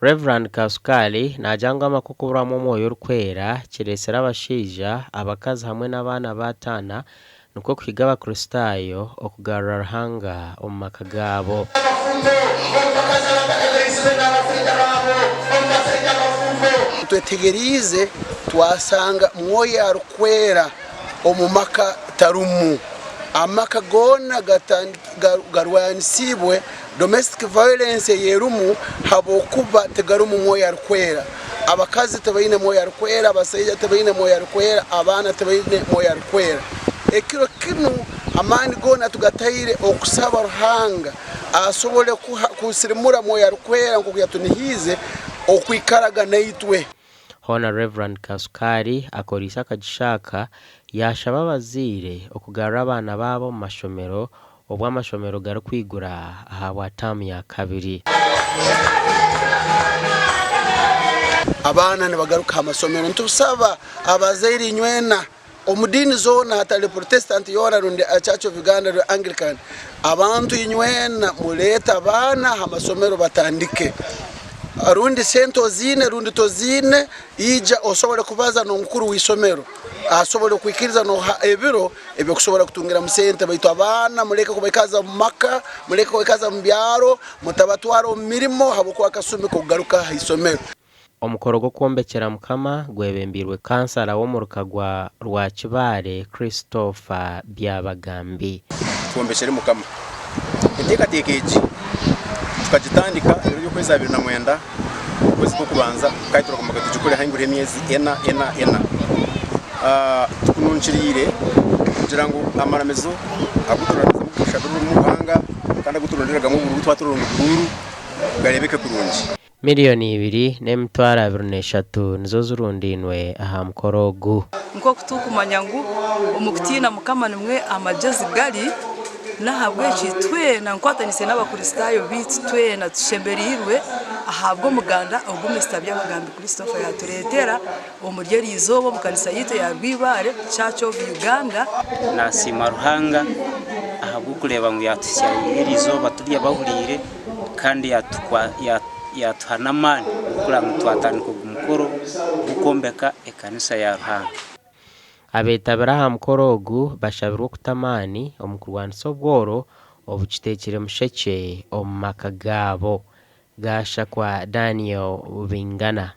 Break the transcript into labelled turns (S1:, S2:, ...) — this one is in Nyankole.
S1: Rev. Kasukaali naagira ngu amaka okuburwamu Omwoyo Orikwera kireetsire abashaija, abakazi hamwe n'abaana baataana nikwo kuhiga Abakristaayo okugarura Ruhanga omu maka gaabo.
S2: Twetegeriize twasanga Mwoyo Arikwera omu maka tarumu. Amaka goona garwanisiibwe domestic violence eyerimu habwokuba tigarumu Mwoyo Arikwera. Abakazi tibaine Mwoyo Arikwera, abasaija tibaine Mwoyo Arikwera, abaana tibaine Mwoyo Arikwera. Ekiro kinu amaani goona tugataire okusaba Ruhanga asobole kusirimura Mwoyo Arikwera nkoku yatunihiize okwikaraga naitwe.
S1: Hoona Rev. Kasukaari akoreise akagisha aka yaashaba abazaire okugarura abaana baabo omu mashomero obu amashomero garikwigura ahabwa taamu ya kabiri.
S2: Abaana nibagaruka aha masomero. Nitusaba abazaire inywena omu diini zoona hatari Protestant yoona rundi Church of Uganda rundi Anglican, abantu inywena mureete abaana aha masomero batandike. Rundi sente oziine rundi toziine, ija osobole kubaza n'omukuru w'eisomero asobole kukwikiriza nooha ebiro eby'okusobora kutungiramu sente. Baitu abaana muleke kubaikaza omu maka, muleke kubaikaza omu byaro, mutabatwara omu mirimo habwokuba akasumi k'okugaruka ha isomero.
S1: Omukoro gw'okwombekyera Mukama gwebembeirwe kansara w'omuruka gwa Rwakibaare, Christopher Byabagambi.
S3: Twombekyere Mukama. Enteekateeka egi tukagitandika ebiro by'okwezi 29 okwezi kw'okubanza kandi turagumaga tugikore hahingwireho emyezi ena ena ena. Tukununkiriire kugira ngu amaramizo agu turamizamu tushabiremu Ruhanga kandi agu turonderagamu oburuuru twaba turaronda oburuuru gareebeke kurungi.
S1: Miriyoni ibiri n'emitwaro 23 nizo zirundainwe aha mukoro ogu.
S4: Nk'oku turikumanya ngu omu kutiina Mukama nimwo amagyezi gari, n'ahabw'ekyo twena nkwatanise n'Abakristaayo baitu twena tushemereirwe ahabw'omuganda ogu Mister Byabagambi Christopher yaatureetera omuri eri izooba omu kanisa yaitu eya Rwibaare Church of Uganda.
S5: Nasiima Ruhanga ahabw'okureeba ngu yaatuhitsya eri izooba turi abahuriire kandi yaatuha n'amaani g'okureeba ngu twatandika ogu mukoro gw'okwombeka ekanisa ya Ruhanga.
S1: Abeetabire aha mukoro ogu bashabirwe okuta amaani omu kurwanisa obworo obukiteekire mushekye omu maka gaabo. Gashakwa Daniel Bingana.